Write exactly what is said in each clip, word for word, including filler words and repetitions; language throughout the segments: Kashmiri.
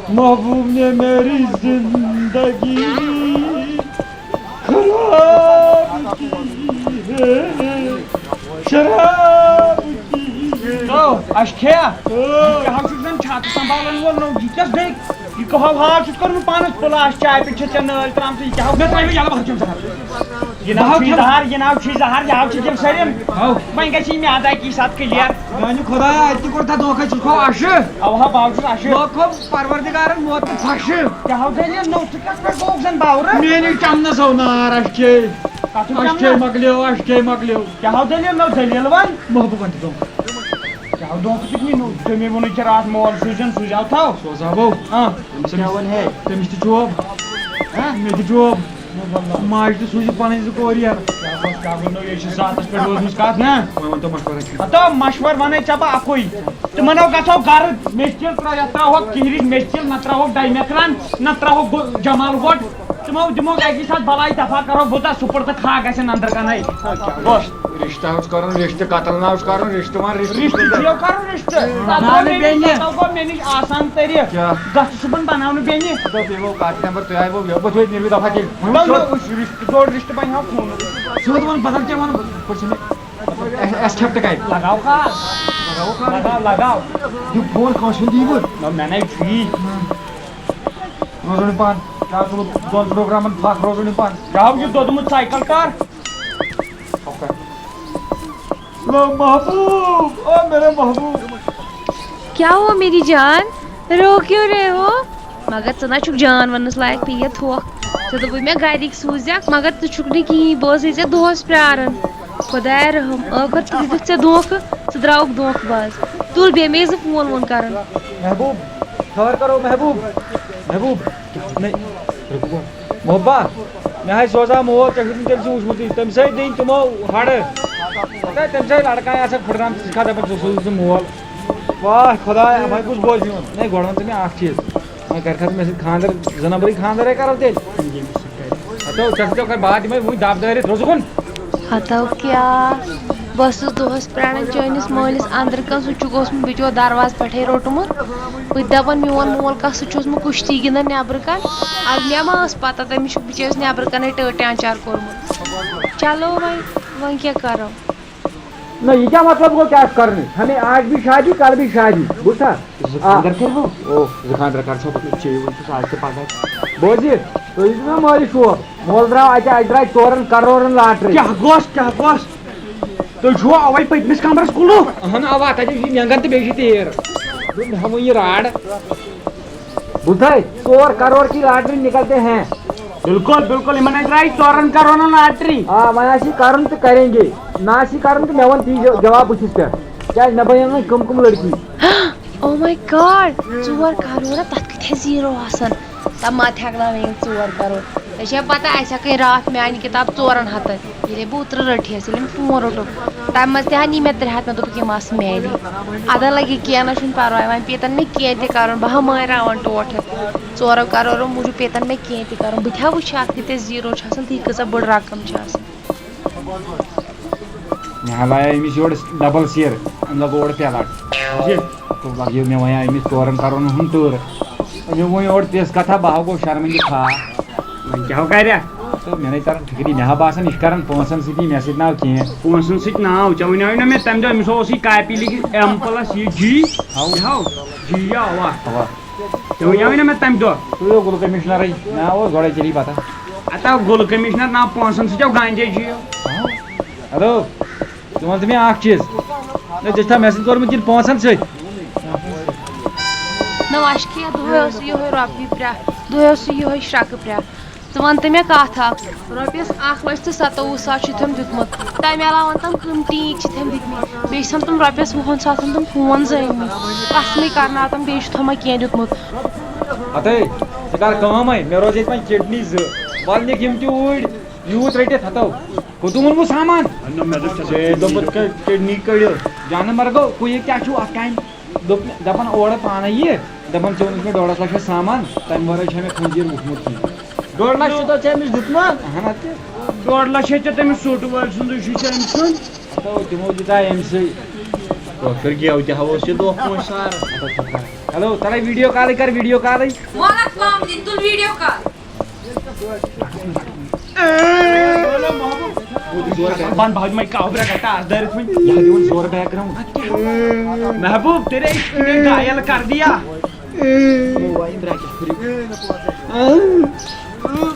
محبوب نے میری زندگی خراب کی ہے، شراب کی ہے۔ تو اَسہِ کھیٚیا؟ او۔ یہِ کیٛاہ حظ چھُکھ زَن چھاتہٕ سنبھالن وول نوٚو؟ یہِ کیٛاہ بیٚیہِ؟ یہِ کۄہو حال چھُتھ کوٚرمُت پانَس پُلاس؟ چایہِ پٮ۪ٹھ چھِ ژےٚ نٲلۍ ترٛامژٕ، یہِ کیٛاہ ہو؟ مےٚ ترٛٲیِو یَلہٕ، بہٕ ہا کھٮ۪مہٕ زَہر۔ یہِ ناو چھُے زہر، یہِ حظ چھِ جِم سٲلِم۔ ہاو۔ وۄنۍ گژھِ یہِ میادٕ اَکی ساتہٕ کٕلیَر۔ میٛانہِ خۄدایا، اَتہِ تہِ کوٚر تھا دھوکَے، ژٕ چھُکھ ہو اَشہٕ۔ اَوا، بہٕ ہا چھُس اَشہٕ۔ دھوکہٕ کھوٚو پروردگارَن موت تہٕ پھَشہٕ۔ کیٛاہ ہو دٔلیٖل، نوٚو ژٕ کَتھ پٮ۪ٹھ گوٚوُکھ زَن باورٕ؟ میٛٲنِس چَمنَس ہو نار اَسہِ کھے۔ کَتھ چھُ اَسہِ کھے چَمنَس؟ مۄکلیو، اَسہِ کھے مۄکلیو۔ کیٛاہ ہو دٔلیٖل، نوٚو دٔلیٖل وَن۔ محبوٗبَن تہِ دھوکہٕ۔ کیٛاہ دھوکہٕ دیُت مےٚ نوٚو؟ ژےٚ مے ووٚنُے ژےٚ راتھ مول سوٗزِن، سوٗزیو تھاو۔ سوزہاو۔ آ۔ تٔمِس کیٛاہ وَنہِ ہے؟ تٔمِس تہِ چوب۔ ہہ؟ مےٚ تہِ چوب۔ ماجہِ تہِ سوٗزِتھ پَنٕنۍ زٕ کورِ یَر۔ کیٛاہ گوٚژھ، کیٛاہ گوٚو نوٚو؟ یے چھِ ذاتَس پٮ۪ٹھ روٗزمٕژ کَتھ نا۔ وۄنۍ وَن تہٕ مَشوَرہ کینٛہہ۔ ہَتو مَشوَرٕ وَنَے ژےٚ بہٕ اَکُے۔ تِمَن ہو گژھو گَرٕ، مِستِل ترٛٲو، یَتھ ترٛاوہوکھ کِہرِج مِستِل، نہ ترٛاوہوکھ ڈایمیکران، نہ ترٛاوہوکھ گو-، جمال گوٹ۔ تِمو دِمو اَکی ساتہٕ بَلاے دَفا، کَرو بہٕ تَتھ سُپُر تہٕ کھاہ گژھن اَندَر کَنَے۔ بَس۔ رِشتہٕ حظ چھُ کَرُن، رِشتہٕ قتل نہ حظ چھُ کَرُن، رِشتہٕ وَن، رِشتہٕ رِشتہٕ چھُ کَرُن۔ رِشتہٕ۔ بَناونہٕ مےٚ نِش، بیٚنہِ۔ پَتہٕ گوٚو مےٚ نِش آسان تٔرِتھ۔ کیٛاہ؟ گژھ ژٕ صُبحن بَناونہٕ بیٚنہِ۔ دوٚپ، یہِ گوٚو کَتھ نمبر، تُہۍ آیہِ وۄنۍ یوٚت، بہٕ تھوٚو ییٚتہِ نیٖرِو دَفا تیٚلہِ۔ وۄنۍ نہ، وٕچھو۔ نہ، وٕچھ، رِشتہٕ، دوٚر رِشتہٕ بَنہِ ہا فون۔ سیوٚد وَن، بدل کیٛاہ وَنہٕ بہٕ؟ یِتھ پٲٹھۍ چھِ مےٚ اَسہِ، اَسہِ کھٮ۪پٹہٕ کَتہِ؟ لگاو کار۔ لگاو کار۔ لگاو، لگاو۔ یہِ فون کٲنٛسہِ ہُنٛد یی وۄنۍ؟ نہ، مےٚ نَے چھُیی۔ روزُن پان، کیٛاہ ژٕ دۄن پروگرامن پھکھ روزُن پان۔ کیٛاہ ہو یہِ دوٚدمُت سایکل کر؟ لو محبوب، او میرے محبوب۔ کیا ہوا میری جان؟ رو کیوں رہے ہو؟ مگر ژٕ نہ چھُکھ جان وننس لایق، پیٚیہِ تھوکھ۔ ژےٚ دوٚپُے مےٚ گرِکۍ سوٗزٮ۪کھ، مگر ژٕ چھُکھ نہٕ کِہیٖنۍ، بہٕ ٲسٕے ژےٚ دۄہس پیاران۔ خۄدایا رحم، ٲخر تہِ دِتُکھ ژےٚ دھوکہٕ، ژٕ درٛاوُکھ دھوکہٕ باز۔ تُل بیٚیہِ مےٚ ٲسۍ نہٕ فون وون کران۔ محبوب، خبر کرو محبوب۔ محبوب، نہیں، رُکو۔ محبا، مےٚ ہاے سوزا مول، ژےٚ چھُکھ نہٕ تیٚلہِ سُہ وُچھمُتٕے۔ تٔمۍ سٕے دِنۍ تِمو ہَڑٕ۔ پتہ تٔمۍ سٕے لڑکایہِ آسان پھٕٹرامژٕ، ژٕ چھکھا دَپان ژٕ سوٗزُکھ ژٕ مول۔ واہ خۄدایا، وۄنۍ کُس بوزِ میون؟ نے، گۄڈٕ وَن ژٕ مےٚ اَکھ چیٖز۔ وۄنۍ کَرِکھا ژٕ مےٚ سۭتۍ خانٛدر؟ زٕ نمبرٕے خانٛدر ہے کَرو تیٚلہِ۔ ہَتو، ژےٚ سۭتۍ کَرٕ بہٕ بعد یِمَے وٕنہِ دَب دٲرِتھ، روٚزُکھ وۄنۍ۔ ہَتو کیٛاہ؟ بہٕ ٲسٕس دۄہَس پرٛاران چٲنِس مٲلِس اَنٛدرٕ کَنۍ، سُہ چھُکھ اوسمُت بِچور دروازٕ پٮ۪ٹھَے روٚٹمُت۔ بہٕ تہِ دَپان، میون مول کَس سۭتۍ چھُ اوسمُت کُشتی گِنٛدان نٮ۪برٕ کَنۍ۔ اَدٕ مےٚ ما ٲس پَتہ، تٔمِس چھُکھ بِچٲرِس نٮ۪برٕ کَنَے ٹٲٹۍ آنٛچار کوٚرمُت۔ چلو وۄنۍ، وۄنۍ کیٛاہ کَرو؟ نہ، یہ کیا مطلب گو، کیا کرنے؟ ہمیں آج بھی شادی، کل بھی شادی، بوزتھا؟ زٕ آ۔ خانٛدر کٔرِو؟ او۔ زٕ خانٛدر کر چھو پتہٕ چیٚیِو وۄنۍ چھُس آز تہٕ پگاہ۔ بوزِ، تُہۍ یِیِو نا مٲلِس شوق۔ مول درٛاو اَتہِ، اَتہِ درٛاے ژورن کرورن لاٹری۔ کیٛاہ گوٚژھ، کیٛاہ گوٚژھ؟ تُہۍ چھُوا اَوَے پٔتمِس کمرس کُلُف؟ اہن اوا، تَتہِ چھِ مٮ۪نٛگن تہٕ بیٚیہِ چھِ تیٖر۔ دوٚپ، مےٚ ہا ووٚن یہِ راڈ۔ بوزتھا؟ ژور کرور کی لاٹری نکلتے ہیں۔ بِلکُل، بِلکُل، یِمن ہے درٛاے ژورن کرورن لاٹری۔ آ، وۄنۍ آسہِ یہِ کرُن تہٕ کریں گے۔ نہ آسہِ یہِ کرُن تہٕ مےٚ وَن تی جو-، جواب بٕتھِس پٮ۪ٹھ۔ کیٛازِ مےٚ بنیو نہٕ کم کم لڑکی۔ Oh my God! ژور کرور، تَتھ کۭتیٛاہ زیٖرو آسَن؟ تَمہِ ما تہِ ہٮ۪کہٕ ناو مےٚ یِم ژور کرور۔ ژےٚ چھےٚ پَتہ، اَسہِ ہا کٕنۍ راتھ میٛانہِ کِتاب ژورَن ہَتَن۔ ییٚلے بہٕ اوترٕ رٔٹۍ ہَس، ییٚلہِ أمۍ فون روٚٹُم، تَمہِ منٛز تہِ ہا نی مےٚ ترٛےٚ ہَتھ، مےٚ دوٚپُکھ، یِم آسہٕ میٛانے۔ اَدٕ لَگہِ کینٛہہ نہ چھُنہٕ پَرواے، وۄنۍ پیٚتَن مےٚ کینٛہہ تہِ کَرُن، بہٕ ہا مٲنۍ راوَن ٹوٹھ ہٮ۪تھ۔ ژورو کرورو موٗجوٗب پیٚتَن مےٚ کینٛہہ تہِ کَرُن، بہٕ تہِ ہا وٕچھِ ہا اَتھ کۭتیٛاہ زیٖرو چھِ آسان، تہٕ یہِ کۭژاہ بٔڑ رقم چھِ آسان۔ مےٚ ہا لایے أمِس یورٕ ڈبل سیر، أمۍ لگوو اورٕ پٮ۪لٹ۔ اچھا۔ تو لگیو مےٚ وۄنۍ أمِس ژورن کرورن ہُنٛد ٹٲر۔ أمۍ ووٚن اورٕ تِژھ کتھا، بہٕ ہا گوٚو شرمندٕ خاص۔ وۄنۍ کیٛاہ ہو کرِ؟ تہٕ مےٚ نے تران فکری، مےٚ ہا باسان یہِ چھُ کران پونٛسن سۭتی، مےٚ سۭتۍ ناو کینٛہہ۔ پونٛسن سۭتۍ ناو؟ ژےٚ وَنیٛاوُے نہ مےٚ تَمہِ دۄہ، أمِس اوسُے کاپی لیکھِتھ ایم پلس یہِ جی۔ ہاو۔ یہِ ہاو۔ جی، اوا۔ اوا۔ ژےٚ وَنیٛاوُے نہ مےٚ تَمہِ دۄہ۔ سُے اوس گُل کٔمِشنَرٕے، ناو اوس گۄڈَے ژےٚ پَتہ۔ اَتھ آو گُل کٔمِشنَر ناو، پونٛسَن سۭتۍ آو گانجے جِیو۔ ہیلو، ژٕ وَن تہٕ مےٚ اَکھ چیٖز۔ نہ، ژےٚ چھا مےٚ سۭتۍ کوٚرمُت کِنہٕ پونٛسَن سۭتۍ؟ نہ، وَشکھیا، دۄہَے اوس یِہوٚے رۄپیہِ پرٛٮ۪تھ، دۄہَے اوس یِہوٚے شرٛکہٕ پرٛٮ۪تھ۔ ژٕ وَن تہٕ مےٚ کَتھ اَکھ، رۄپیَس اَکھ لَچھ تہٕ سَتووُہ ساس چھُتھ أمۍ دیُتمُت، تَمہِ علاوٕ وَن تَم کٕم ٹیٖنٛگۍ چھِتھ أمۍ دِتمٕتۍ، بیٚیہِ چھِتھ تِم رۄپیَس وُہَن ساسَن تِم فون زٲنۍمٕتۍ، قسمٕے کَرناو تِم، بیٚیہِ چھُتھ ہما کینٛہہ دیُتمُت۔ ہَتَے، ژٕ کَر کٲمَے، مےٚ روزِ ییٚتہِ وۄنۍ کِڈنی زٕ، وَلہٕ نِکھ یِم تہِ اوٗرۍ، یوٗت رٔٹِتھ ہَتَو۔ کوٚت ووٚنمُت سامان؟ ہے، دوٚپمُت کہِ کِڈنی کٔڑِو۔ جانہٕ مرگو، کُیہِ کیٛاہ چھُو اَتھ کامہِ؟ دوٚپ، دَپان اورٕ پانَے یہِ، دَپان ژےٚ ووٚنُتھ مےٚ ڈۄڈَس لَچھَس سامان، تَمہِ وَرٲے چھےٚ مےٚ خنزیٖر وُچھمُت کِہیٖنۍ۔ ڈۄڈ لَچھ چھُ تۄہہِ ژےٚ أمِس دیُتمُت؟ اَہَن حظ تہِ۔ ڈۄڈ لَچھ ہے ژےٚ تٔمِس ژوٚٹ وٲلۍ سُنٛدُے چھُے ژےٚ أمۍ سُنٛد۔ ہَتو، تِمو دیُت آ أمۍ سٕے۔ کٲشُر گٮ۪و تہِ ہاوو أسۍ یہِ دۄہ پٲٹھۍ سارٕ۔ ہیلو، تَلے ویٖڈیو کالٕے کر، ویٖڈیو کالٕے۔ وعلیکم السلام دِن، تُل ویٖڈیو کال۔ بند بھاگ میں کاو برا کرتا آس دٲرِتھ وۄنۍ۔ یہِ ہا دِوان زورٕ بیک گراوُنڈ۔ محبوب، تیرے عشق نے گھایل کر دیا۔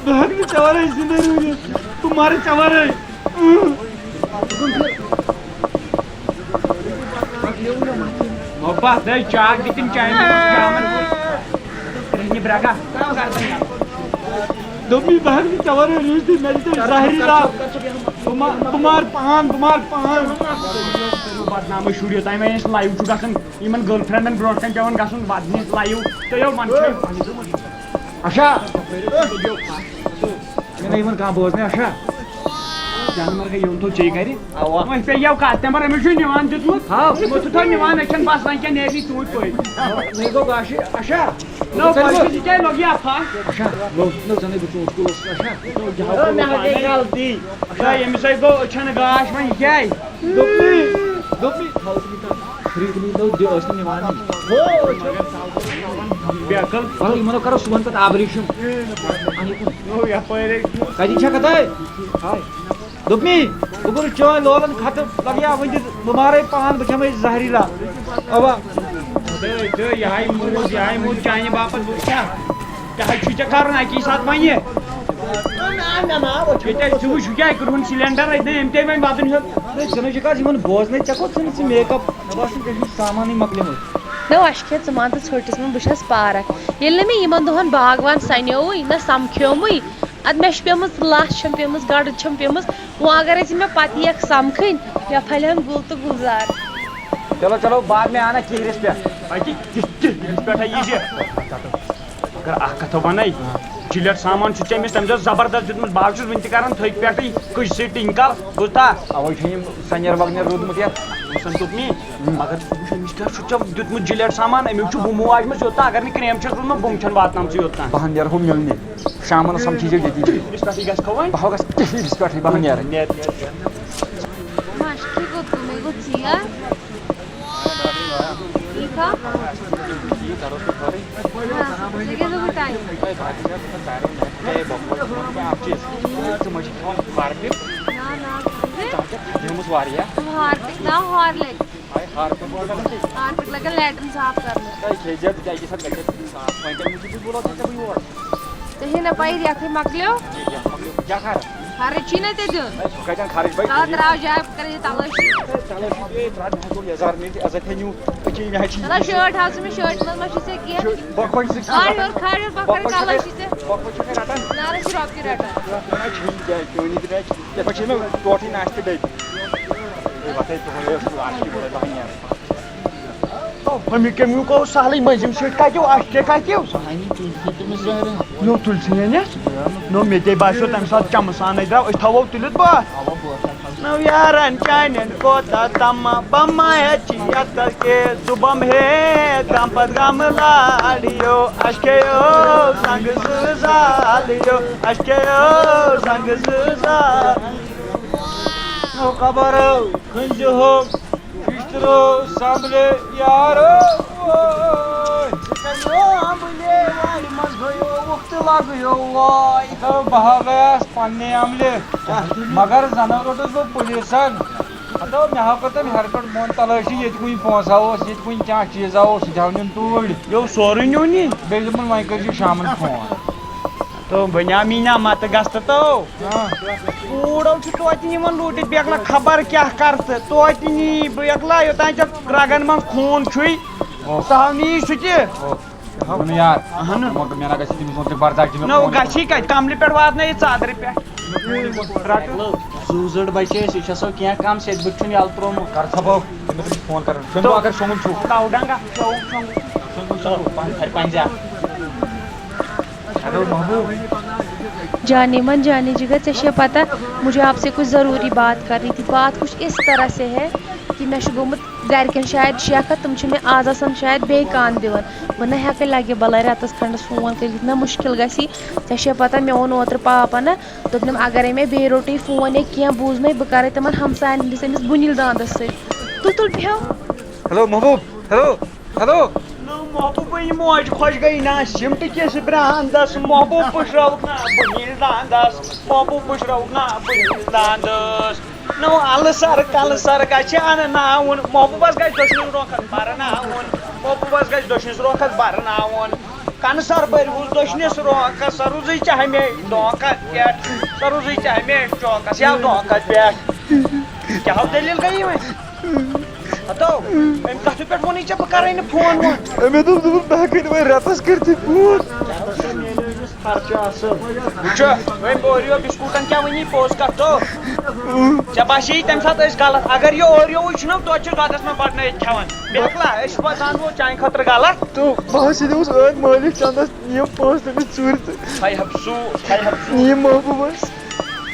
بہٕ ہٮ۪کہٕ نہٕ ژےٚ وَرٲے زِندَے روٗزِتھ۔ بہٕ مَرٕ ژےٚ وَرٲے۔ محبت، دے چاک دِتِم چانہِ جامَن کرٛہنہِ برٛگہ۔ دوٚپمَے بہٕ ہٮ۪کہٕ نہٕ ژےٚ وَرٲے روٗزِتھ، مےٚ دِتُے زہری دَگ۔ بہٕ ما-، بہٕ مارٕ پان، بہٕ مارٕ پان۔ بدنامٕے شُر، یوٚتام وۄنۍ اَسہِ لایِو چھُ گژھان، یِمن گرل فرینڈن برونٛٹھ کنہِ پٮ۪وان گژھُن ودنہِ لایِو۔ تُہۍ یو من چھِ۔ اچھا۔ مےٚ نہ یِوان کانٛہہ بوزنہِ، اچھا۔ جانور گٔے یوٚن تھوٚو چے کرِ۔ اوا۔ وۄنۍ پیٚیہِ یو کتھ تمبر، أمِس چھُ نِوان دیُتمُت۔ ہاو۔ یِمو چھُ تھوٚو نِوان، أسۍ چھِنہٕ بس وۄنۍ کیٚنٛہہ، نیرِ توٗرۍ پٲٹھۍ۔ نہ، یہِ گوٚو گاشہِ، اچھا۔ نہ، پتہٕ چھُ یہِ کیٛازِ لوٚگ یہِ افا؟ اچھا، لوٚگ، لوٚگ زَنٕے بہٕ ژوٗنٛٹھ کُل اوسُس، اچھا۔ مےٚ ہا گٔے غلطی۔ ہے، ییٚمِس ہے گوٚو أچھن گاش، وۄنۍ یہِ کیٛاہ؟ دوٚپمَے، دوٚپمَے، تھاو تہٕ یہِ کَتھ۔ شُرِس دوٚپمَے، دوٚپ، دِ، ٲس نہٕ نِوان یہِ۔ ہو، أچھن۔ بے عقل۔ وَلہٕ، یِمَن ہو کَرو صُبحن پَتہٕ آبریشم۔ اَنہِ کُن۔ نو، یَپٲرۍ ہے۔ کَتہِ چھےٚ کَتھ ہے؟ ہاے۔ دوٚپمَے، بہٕ کوٚرُس چٲنۍ لولَن ختم، لَگیا وۄنۍ دِ، بہٕ مارَے پان، بہٕ کھٮ۪مَے زہریٖلا۔ اَوا۔ تہٕ، تہٕ یہِ ہاے موٗد، یہِ ہاے موٗد چانہِ باپَتھ، بہٕ کیٛاہ؟ کیٛاہ حظ چھُے ژےٚ کَرُن اَکی ساتہٕ وۄنۍ یہِ؟ ییٚتہِ حظ ژٕ وٕچھ، یہِ کیٛاہ کٔرہُن سِلینڈَر اَتہِ نہٕ أمۍ تہِ وۄنۍ وَدُن ہیوٚت۔ ہے، ژٕ نہ چھُکھ حظ یِمَن بوزنَے، ژےٚ کوٚت ژھٕنُتھ ژٕ میک اپ؟ مےٚ باسان، ژےٚ چھُے سامانٕے مۄکلیومُت۔ نو اَسہِ کھےٚ ژٕ مان تہٕ ژھٔٹِس منٛز، بہٕ چھَس پارَک۔ ییٚلہِ نہٕ مےٚ یِمَن دۄہَن باغوان سَنیووُے، نہ سَمکھیومُے، اَدٕ مےٚ چھِ پیٚمٕژ لَژھ چھَم پیٚمٕژ، گَڑٕد چھَم پیٚمٕژ، وۄنۍ اگر أسۍ مےٚ پَتہٕ یِیَکھ سَمکھٕنۍ، مےٚ پھَلہِ ہَن گُل تہٕ گُلزار۔ چلو، چلو، بعد میں آنا کِہرِس پٮ۪ٹھ۔ اَتہِ کِہرِس پٮ۪ٹھ ہا یی زِ۔ مگر اکھ کتھ ونے، جِلیٹ سامان چھُ ژےٚ أمِس تَمہِ دۄہ زبردست دیُتمُت۔ بہٕ حظ چھُس وُنہِ تہِ کران تھٔکۍ پٮ۪ٹھٕے کُجہِ سۭتۍ ٹِنکل، بوٗزتھا؟ اوے چھُ أمۍ سنیر وگنیر روٗدمُت یتھ۔ وُچھن دوٚپ مےٚ، مگر ژٕ وُچھ أمِس کیٛاہ چھُ ژےٚ دیُتمُت جِلیٹ سامان، اَمیُک چھُ بُمہٕ واجمَژ یوٚت تام، اگر نہٕ کرٛیم چھَس روٗدمُت، بُمہٕ چھَنہٕ واتناومژٕ یوٚت تام۔ بہٕ ہا نیرٕ ہُم مِلنہِ، شامَن سَمکھی زیو ییٚتی۔ کِہرِس پٮ۪ٹھٕے گژھکھو وۄنۍ۔ بہٕ ہا گژھٕ کِہرِس پٮ۪ٹھٕے، بہٕ ہا نیرٕ۔ نیر، نیر، نیر۔ مشکہِ گوٚو تُمے گوٚو ژیر۔ ٹھیٖک ہا؟ ہاں، ژےٚ کیٛاہ لوٚگُے ٹایم؟ ژٕ ما چھِ کھٮ۪وان ہارپِک؟ نہ، نہ، ژٕ کھیٚیہِ؟ ژٕ ہارپِک نا ہارلِکس؟ ہاے، ہارپِک ما لگان ژےٚ؟ ہارپِک لگان لیٹرِن صاف کرنس۔ تۄہہِ کھیٚیہِ زیادٕ، تۄہہِ کیٛاہ سا گژھِ صاف؟ وۄنۍ کَمہِ موٗجوٗب چھُس بہٕ واتان ژےٚ بہٕ یور؟ ژےٚ چھے نہ پَیی، رٮ۪تھٕے مۄکلیو۔ یہِ رٮ۪تھ مۄکلیو، بہٕ کیٛاہ کَرٕ؟ خرٕچ چھی نہ ژےٚ دیُن۔ ہے، بہٕ کَتٮ۪ن خرٕچ؟ بہٕ تَلہٕ ترٛاو جاے، بہٕ کَرٕ یہِ تَلٲشی۔ ہے، تَلٲشی پیٚیہِ ترٛاونہِ، ہَتھ گوٚو یَزار مےٚ تہِ عزت ہے نیوٗ۔ أکے مےٚ حظ چھِ چلو، یہِ شٲٹ ہاوٕ ژٕ مےٚ، شٲٹہِ منٛز ما چھُے ژےٚ کینٛہہ؟ شٲٹ، بۄکھٕ وَچہِ سۭتۍ چھِ آے رَٹان۔ ہیوٚر کھالہِ، بۄکھٕ بۄکھٕ کَرٕ وَچہِ چھُکھ تَلٲشی ژےٚ۔ بۄکھٕ وَچہِ چھُکھ ہے رَٹان۔ نہ، نہ، چھِ رۄپیہِ رَٹان۔ ہے، چٲنی تہِ رَٹہِ۔ یَتھ پٮ۪ٹھ چھِ مےٚ ٹوٹھٕے ناشتہٕ ڈٔبۍ۔ ہے، وۄتھ ہے، تُہُنٛد اوس اَکھ کِلوٗ بَہَن نیران۔ تو ہمیں کمیوں کو سہلٕے مٔنٛزِم سۭتۍ کَتیو، اَسہِ تہِ کَتیو؟ سہلٕے تُلۍ تہِ تٔمِس ظٲہِر۔ یو تُلۍ ژھٕنۍ أنِتھ؟ نو مےٚ تے باسیو تَمہِ ساتہٕ چَمہٕ سانَے درٛاو، أسۍ تھاوو تُلِتھ بَس۔ اَوا بہٕ اوسُس نو یارن چانٮ۪ن کوتاہ تما، بہٕ ما ہیٚچھِ یتھ کے زُبم ہے، غم پتہٕ غم لاڑیو، اَسہِ کھیٚیو زنٛگہٕ زٕ زالیو، اَسہِ کھیٚیو زنٛگہٕ زٕ زال۔ نو خبرو کھٔنزِ ہو۔ فِشترو سنبھلے یارو، ژٕ کَمیو اَمبلے وارِ منٛز گٔیو وُکھ تہٕ لَگیو واے۔ تہٕ بہٕ ہا گٔیَس پنٛنہِ عملہِ، مگر زَنہٕ روٚٹُس بہٕ پُلیٖسَن۔ ہَتو مےٚ ہا کوٚر تٔمۍ ہیٚرِ پٮ۪ٹھ بۄن تلٲشی، ییٚتہِ کُنہِ پونٛسہٕ ہا اوس، ییٚتہِ کُنہِ کیٛاہ چیٖزا اوس، سُہ تہِ ہاو نیُن توٗرۍ۔ یہِ اوس سورُے نیوٗن یہِ؟ بیٚیہِ دوٚپُن، وۄنۍ کٔرۍزِ شامَن فون۔ تو بنیامین مت گژھت تو۔ ہاں۔ کوٗڑو چھُ توتہِ نِوان لوٗٹِتھ بیکلا خبر کیٛاہ کر تہٕ توتہِ نی بیکلا یوٚتام ژےٚ رگن منٛز خوٗن چھُے۔ او۔ سہل نی سُہ تہِ۔ او۔ دوٚپُن یار، اہن۔ مگر مےٚ نہ گژھِ تٔمِس ووٚن تہٕ برداش دِمہٕ نہ فون۔ گژھی کتہِ، کملہِ پٮ۪ٹھ واتنٲیِتھ ژادرِ پٮ۪ٹھ۔ زُو زٔٹ بچے أسۍ، یہِ چھُ آسان کینٛہہ کم، سیٚدِ بُتھِ چھُنہٕ یَلہٕ ترٛوومُت۔ کر ژھۄپہٕ، تٔمِس فون کران۔ شۄنٛگو اگر شۄنٛگُن چھُ۔ کاو ڈنگا، شۄنٛگُن چھُ۔ شۄنٛگُن چھُ، پنٛ-، پھرِ پنٛجاب۔ ہیلو محبوب۔ جانے من جانے جگر، ژےٚ چھےٚ پتہ، مجھے آپ سے کچھ ضروری بات کرنی تھی۔ بات کچھ اس طرح سے ہے کہ مےٚ چھُ گوٚمُت گرِکٮ۪ن شاید شیخت، تِم چھِ مےٚ آز آسان شاید بیٚیہِ کانہہ دِوان۔ بہٕ نہ ہٮ۪کہٕ لگہِ بلے رٮ۪تس کھنڈس فون کٔرِتھ، نہ مُشکل گژھی۔ ژےٚ چھےٚ پتہ، مےٚ ووٚن اوترٕ پاپن، دوٚپنم اگرے مےٚ بیٚیہِ روٚٹُے فون یا کینٛہہ بوٗز مےٚ، بہٕ کرے تِمن ہمساین ہٕنٛدِس أمِس بُنِل داندس سۭتۍ۔ تُل تُل بیٚہو۔ ہیلو محبوب، ہیلو، ہیلو۔ نہ محبوبٕے، موج خۄش گٔے نہ سِمٹہٕ کِس براندس۔ محبوب پُشراوُکھ نہ بٕنِس داندس، محبوب پُشراوُکھ نہ بٕنِس داندس۔ نو السر کلسر گژھِ انناوُن، محبوبس گژھِ دٔچھنِس رۄخس برناوُن، محبوبس گژھِ دٔچھنِس رۄخس برناوُن۔ کنہٕ سر بٔرۍ ہُس دٔچھنِس رۄخس، سر روزٕے ژےٚ ہمیشہِ دھوکس پٮ۪ٹھ، سر روزٕے ژےٚ ہمیشہِ چوکس یا دھوکس پٮ۪ٹھ۔ کیٛاہ ہو دٔلیٖل گٔیی وۄنۍ؟ ہتو، أمۍ کتھِ پٮ۪ٹھ ووٚنُے ژےٚ بہٕ کرے نہٕ فون وون؟ أمۍ دوٚپ، دوٚپُن، بہٕ ہٮ۪کے نہٕ وۄنۍ رٮ۪تس کٔرتھٕے فون۔ خرچہٕ اصل۔ وٕچھو، وۄنۍ بورِیو بسکوٗٹن کیٛاہ وۄنی، پوٚز کتھ تو؟ ژےٚ باسے تمہِ ساتہٕ أسۍ غلط، اگر یہِ اورٕ یوٚوُے چھُنہ، توتہِ چھُ دۄدس منٛز بٹنٲیِتھ کھٮ۪وان۔ بیٚکلا، أسۍ چھِ باسان وۄنۍ چانہِ خٲطرٕ غلط۔ تہٕ بہٕ حظ چھُس دِوان أتھۍ مٲلِس چندس یِم پونٛسہٕ تٔمِس ژوٗرِ تہٕ ہاے حفظو، ہاے حفظو۔ یہِ محبوبس۔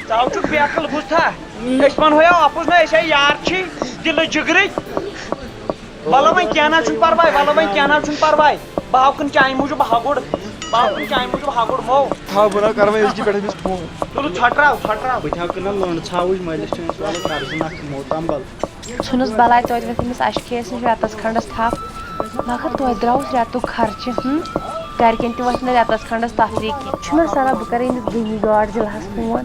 ژٕ ہاو چھُکھ بیقل، بوٗزتھا؟ أسۍ ونہو یا اپُز نہ، أسۍ ہے یار چھی، دِلہٕ جگرٕکۍ۔ وَلہٕ وۄنۍ کینٛہہ نہ چھُنہٕ پرواے، وَلہٕ وۄنۍ کینٛہہ نہ چھُنہٕ پرواے۔ بہٕ ہاو کٕنہٕ چانہِ موٗجوٗب ہگُر، بہٕ ہاو کٕنہٕ چانہِ موٗجوٗب ہگُر مو۔ تھاو بہٕ نہ کرٕ وۄنۍ أزکہِ پٮ۪ٹھ أمِس فون۔ تُلہٕ ژھۄٹراو، ژھۄٹراو۔ بہٕ تہِ ہاو کٕنان لٔنٛڈ ژھاوٕج، مٲلِس چھُ أمِس والُن قرضہٕ نکھٕ مو تمبل۔ ژھٕنُس بلاے توتہِ وۄتھ أمِس اَشہِ کھیس نِش رٮ۪تس کھنٛڈس تھپھ۔ مگر توتہِ درٛاوُس رٮ۪تُک خرچہٕ، ہُم؟ گرِکٮ۪ن تہِ وۄتھِ نہٕ رٮ۪تس کھنٛڈس تفریٖق کینٛہہ۔ چھُنہ صلاح بہٕ کرٕ أمِس غنی گاڈ ضلعس فون۔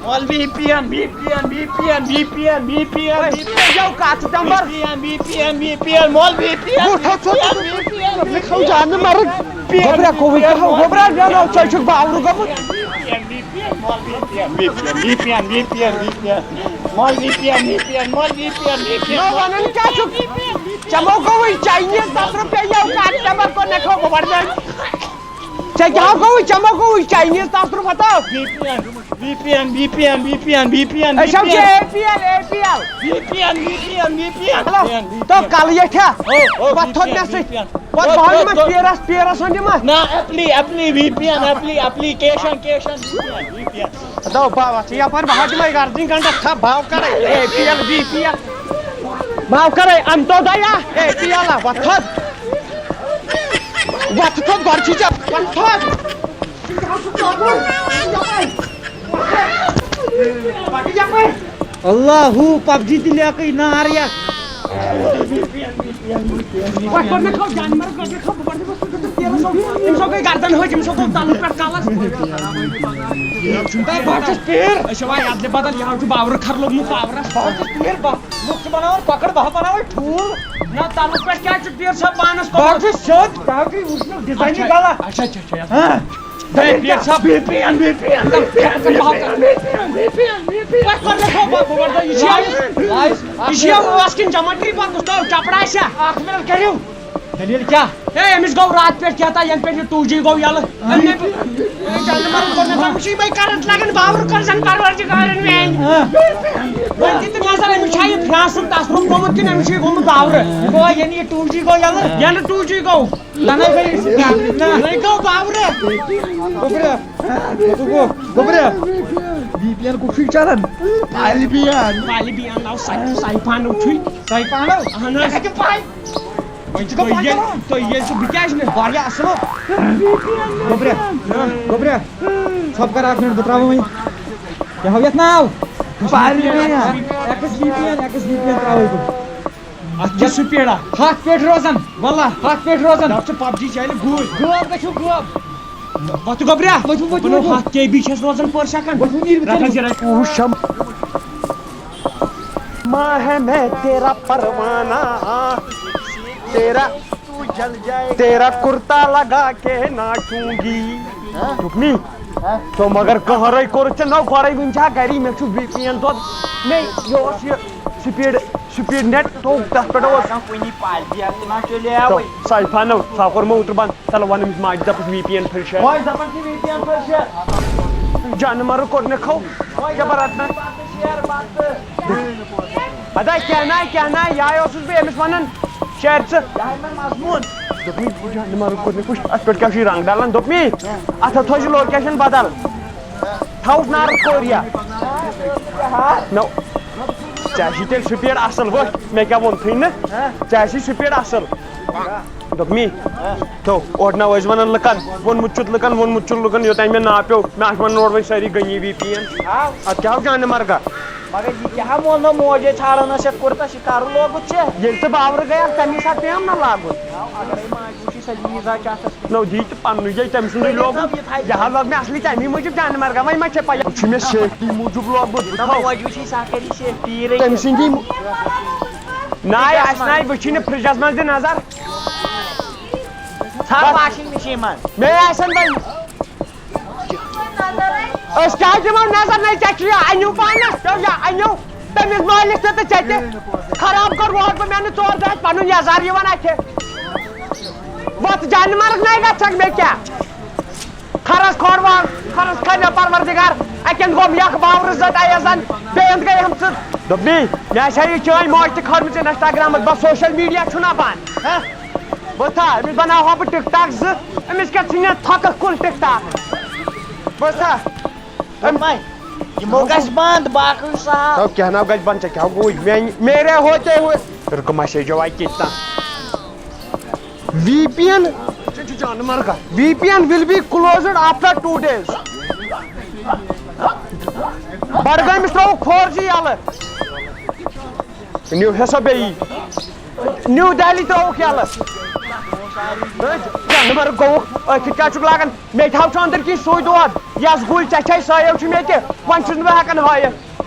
مول V P N, V P N, V P N, V P N, V P N, V P N, یو کتھ number? V P N, V P N, V P N, مول وی پی این، وُہ تھاو ژٕ V P N, V P N, وُہ تھاو جانہٕ مرٕد۔ وی پی این، گوٚبرا، کووِڈ وی پی این، کیٛاہ ہو؟ گوٚبرا، مےٚ ناو ژےٚ چھُکھ باورٕ گوٚمُت۔ V P N, V P N, مول V P N, V P N, V P N, V P N, V P N, مول V P N, V P N, V P N, مول وی پی این۔ نہ، ونان کیٛاہ چھُکھ؟ ژےٚ مو گوٚوُے چاینیز دَہ رۄپیہِ یو کتھ نمبر کوٚر مےٚ کھو بہٕ بڑٕ ژےٚ کیٛاہ گوٚو؟ ژےٚ ما گوٚوُے چاینیٖز تصرُف ہتا؟ V P N, V P N, V P N, V P N, V P N, أسۍ حظ چھِ A P L, A P L. V P N, V P N, V P N. Hello, تو کلہٕ یٹھیا؟ او، او، پتہٕ تھوٚد مےٚ سۭتۍ۔ V P N. پتہٕ بہٕ ہاوٕ یِمن پیٖرس، پیٖرس ووٚن یِمن۔ نہ، ایپلی، ایپلی، وی پی این، ایپلی، ایپلیکیشن، کیشن، V P N, V P N. دو باوا، ژٕ یپٲرۍ بہٕ ہاوٕ تِمے گردٕنۍ گنڈس، تھا باو کرے، A P L, B P L. باو کرے، انتودیا، اے پی ایل، وۄتھ تھوٚد۔ وۄتھ تھوٚد، گۄڈٕ چھُے ژےٚ، وۄتھ تھوٚد۔ اللہ ہو، پبجی تہِ لیکٕے نار یتھ۔ وۄنۍ کوٚر مےٚ کھو جانور، کوٚر مےٚ کھو، بہٕ گۄڈٕ دِمس تیٖلس سُہ، أمِس سُہ گٔے گردن ۂج، أمِس سُہ گوٚو تَلہٕ پٮ۪ٹھ کلس۔ ہے، بہٕ چھُس پیٖر۔ أسۍ چھِ وۄنۍ اَدلہِ بدل، یہِ حظ چھُ باورٕ کھر لوٚگمُت پاورس۔ بہٕ چھُس پیٖر، بہٕ، لُکھ چھِ بناوان کۄکر، بہٕ ہا بناوے ٹھوٗل۔ نہ، تَلہٕ پٮ۪ٹھ کیٛازِ چھُ پیٖر صٲب پانس بہٕ کۄکر؟ چھُس سیوٚد، تَوے وٕچھ مےٚ ڈِزاینٕے اچھا، غلط۔ اچھا، اچھا، اچھا۔ ہاں۔ دٔلیٖل کیٛاہ چھا؟ B P N, B P N, B P N, B P N, B P N, B P N. وۄنۍ کوٚر مےٚ کھو، بہٕ، بہٕ وَنہٕ تۄہہِ، یہِ چھِ یہِ چھِ یہِ اوس کِنہٕ جمٹری پَتہٕ گُستاو چپڑا چھا؟ اکھ منٹ کٔرِو۔ دٔلیٖل کیٛاہ؟ ہے، أمِس گوٚو راتہٕ پٮ۪ٹھ کیٛاہ تام، یَنہٕ پٮ۪ٹھ یہِ ٹوٗ جی گوٚو یَلہٕ۔ أمۍ نے، أمۍ جانہٕ مَرُن کوٚر مےٚ، أمِس چھِ یِمَے کرنٹ لَگان، باورٕ کوٚر زَن پروردگارَن میٛانہِ۔ ہاں۔ وۄنۍ دِ تہٕ نظر، أمِس چھا یہِ پھرٛاسُک تصرُف گوٚمُت کِنہٕ أمِس چھُ یہِ گوٚمُت باورٕ؟ یہِ گوٚو یَنہٕ یہِ ٹوٗ جی گوٚو یَلہٕ، یَنہٕ ٹوٗ جی گوٚو۔ تنہٕ گٔے أسۍ گابرِ، نہ۔ وۄنۍ گوٚو باورٕ۔ گوٚبریا۔ گوٚبریا۔ وی پی این کُس چھُے چلان؟ پالہِ بی این۔ پالہِ بی این ناو ساے-، ساے پانو چھُے۔ ساے پانو؟ اہن حظ۔ ژےٚ کَتہِ پاے؟ وۄنۍ چھُ تۄہہِ ییٚلہِ، تۄہہِ ییٚلہِ چھُ بہٕ کیٛازِ نہٕ؟ واریاہ اصٕل۔ گوٚبریا۔ گوٚبریا۔ ژھۄپ کر اکھ منٹ، بہٕ ترٛاوٕ وۄنۍ۔ کیٛاہ ہو یتھ ناو؟ پالہِ B N. X B P N, X B P N ترٛاوَے بہٕ۔ اتھ کیٛاہ سپیڈا؟ ہتھ پٮ۪ٹھ روزان۔ واللہ۔ ہتھ پٮ۪ٹھ روزان۔ ڈاکٹر پب جی چلہِ گُرۍ۔ غٲب گژھِو غٲب۔ وۄتھٕ گوٚبریا۔ ؤتھِو، ؤتھِو، دَپان ؤتھِو۔ ہتھ کے بی چھَس روزان per second۔ ؤتھِو، نیٖرِو، رٹھ ژٔلِو۔ حظ یہِ رٹھ۔ وُچھ۔ ماہ ہے میں تیرا پروانہ، تیرا، تیرا کرتا لگا کے ناچوں گی۔ دوٚپمَے؟ تو مگر قہرے کوٚرُتھ ژےٚ نو گۄڈے، وٕنہِ چھا گری؟ مےٚ چھُ وی پی این دۄد، مےٚ یہِ اوس یہِ سپیڈ، سپیڈ نیٹ تھوٚو تَتھ پٮ۪ٹھ اوس۔ کُنی پالہِ بی این تہِ ما چلیو۔ تو ساے پانو، سا کوٚر مےٚ اوترٕ بنٛد۔ تَلہٕ وَن أمِس ماجہِ دَپُس وی پی این پھٔلۍ شیر۔ وۄنۍ دَپان چھِ وی پی این پھٔلۍ شیر۔ جانہٕ مَرٕ کوٚر مےٚ کھو۔ وۄنۍ کیٛاہ بَرَتھ نہ؟ بَتہٕ شیر بَتہٕ۔ ادا کیٛاہ نہ، کیٛاہ نہ، یِہوٚے اوسُس بہٕ أمِس وَنان، شیر ژٕ۔ یِہوٚے مےٚ مضموٗن۔ دوٚپمَے، جانہٕ مَرٕ کوٚر مےٚ پُش، اَتھ پٮ۪ٹھ کیٛاہ چھُے رنٛگ ڈَلان؟ دوٚپمَے، اَتھ ہا تھٲوزِ location بدل۔ تھاوُس نارتھ کوریا۔ نہ، ژےٚ آسی تیٚلہِ سپیڈ اَصٕل، وٕچھ، مےٚ کیٛاہ ووٚنتھٕے نہٕ، ژےٚ آسی سپیڈ اَصٕل۔ دوٚپمَے، تو، اورٕ نہ ٲسۍ وَنان لُکَن، ووٚنمُت چھُتھ لُکَن، ووٚنمُت چھُ لُکَن، یوٚتام مےٚ ناو پیوٚو، مےٚ آسہِ وَنان اورٕ وۄنۍ سٲری غنی وی پی این۔ اَدٕ کیٛاہ ہو جانہٕ مَرگا؟ مگر یہِ کیٛاہ ہا ووٚن نہٕ موجے ژھانٛڈان ٲس یَتھ کُرتس، یہِ کَرُن لوگُتھ ژےٚ؟ ییٚلہِ ژٕ باورٕ گٔیَکھ، تَمی ساتہٕ پیٚیَم نہ لاگُن۔ اگرے ماجہِ وٕچھی سۄ دِیی زا چَتھَس۔ نو دی تہٕ پَننُے جاے تٔمۍ سُنٛدُے لوگُن۔ یہِ تھایہِ یہِ ہا لوگ مےٚ اَصلی تَمی موٗجوٗب جانہٕ مرگا، وۄنۍ ما چھےٚ پَیی؟ یہِ چھُ مےٚ safety موٗجوٗب لوگمُت، بہٕ تھاوٕ۔ موجہِ وٕچھی سۄ کَرِ safety رٔٹِتھ۔ تٔمۍ سٕنٛدی مو-، ناے اَسہِ ناے وٕچھی نہٕ فرٛجَس منٛز دِ نظر۔ ژھانٛڈ washing machine منٛز۔ مےٚ آسَن وۄنۍ۔ أسۍ کیٛازِ دِمو نظر؟ نَے ژےٚ چھُ یہِ اَنِو پانَس، ژےٚ یہِ اَنِو تٔمِس مٲلِس تہِ تہٕ ژےٚ تہِ۔ خراب کوٚر ووت بہٕ، مےٚ نہٕ ژور دۄہ اَتہِ پَنُن یَزار یِوان اَتھِ۔ وۄتھ جانہِ مرگ نَے گژھکھ مےٚ کیٛاہ؟ خرس کھوڑ وال، خرس کھنہِ پروردگار، اَتٮ۪ن گوٚم یَکھ باورٕ زٔٹ اَیَزَن، بیٚیہِ اَنٛد گٔے ہم ژٕ۔ دوٚپنٕے، مےٚ آسہِ ہا یہِ چٲنۍ موج تہِ کھٲرمٕژ Instagram-س، بس social media چھُنہ بنٛد، ہہ؟ بہٕ تھا، أمِس بناوہا بہٕ TikTok زٕ، أمِس کیٛاہ ژھٕنہِ تھۄکَس کُل TikTok؟ بہٕ تھا۔ دوٚپمَے، یِمو گژھِ بنٛد، باقٕے چھُ سہل۔ تو کیٛاہ ناو گژھِ بنٛد، ژےٚ کیٛاہ گوٚوُے؟ میٛانہِ، میرے ہوتے ہوئے۔ رُکو مسیج آیہِ کِتھ تام۔ VPN، VPN will be closed after two days. بڈگٲمِس ترٛووُکھ four G یَلہٕ۔ نیو حصہ بیٚیہِ۔ نیو دہلی ترٛووُکھ یَلہٕ۔ ہے، جانور گوٚوُکھ، أتھۍ کیٛاہ چھُکھ لاگان؟ مےٚ تہِ ہاو چھُ أنٛدٕرۍ کِنۍ سُے دود۔ یَس گُلۍ ژےٚ چھے، سۄے ہیو چھُ مےٚ تہِ۔ وۄنۍ چھُس نہٕ بہٕ ہٮ۪کان ہٲیِتھ۔